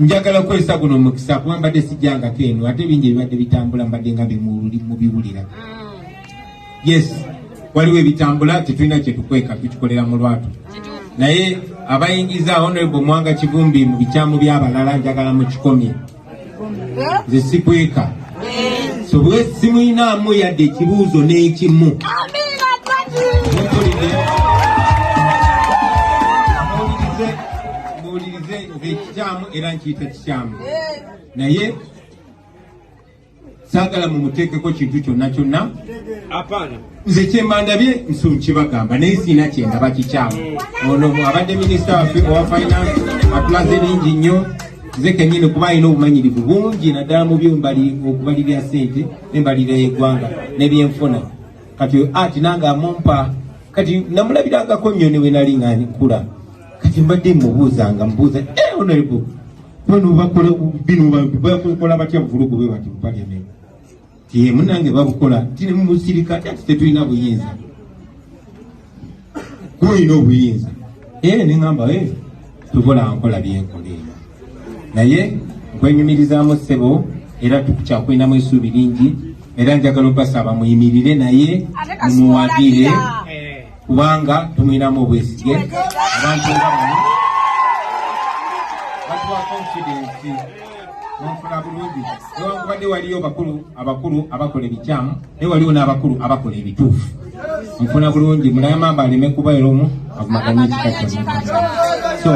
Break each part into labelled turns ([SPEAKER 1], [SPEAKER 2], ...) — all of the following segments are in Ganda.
[SPEAKER 1] Njagala kukozesa guno omukisa kuba mbadde sijjangako eno, ate bingi ebibadde bitambula mbadde nga mubiwulira. Yes, waliwo ebitambula, tetulina kyetukweka, tukikolera mu lwatu, naye abayingiza Honorable Mwanga Kivumbi mu bikyamu by'abalala, njagala mukikomye. Nze sikweka, so bwe simuyinaamu yadde ekibuuzo n'ekimu. Mumpulidde? Muwulirize, muwulirize, nze ekikyamu era nkiyita kikyamu, naye saagala mumuteekeko kintu kyonna kyonna.
[SPEAKER 2] Hapana.
[SPEAKER 1] Nze kyemba ndabye nsu nkibagamba, naye siina kyendaba kikyamu. Ono abadde minisita waffe owa finance, atulaze bingi nnyo. Nze kenyini, kuba alina obumanyirivu bungi naddala mu byembali okubalirira sente n'embalirira y'eggwanga n'ebyenfuna. Kati ati nange amumpa, kati namulabirangako nnyo ne bwe nali nga nkula. Kati mbadde mubuuzanga, mubuuza, "Eh, honorable, bano bakola bino, bakola batya buvulugu bwe bati mu parliament?" Ti munange babukola ti nemumusirika ati tetulina buyinza, gwolina obuyinza. Era neŋamba, "Eh, tukola nkola byenkola eno." Naye nkwenyumirizaamu, ssebo, era tukyakulinamu essuubi lingi, era njagala obasaba muyimirire naye mumuwagire, kubanga tumwinamu obwesige. Abantu nga bano batuwa confidence. Munfuna bulungi? Newankubadde waliyo bakulu abakulu abakola ebikyamu, naye waliwo n'abakulu abakola ebituufu. Nfuna bulungi? Mulayamamba aleme kubeera omu avumaganye ekika kyonna. So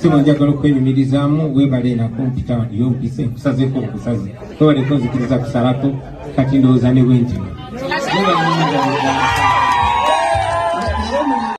[SPEAKER 1] sibo, njagala okwenyumirizaamu. Webale nako mpita yompise nkusazeeko obukusazi, webaleko nzikiriza kusalako. Kati ndowooza ne bwentino.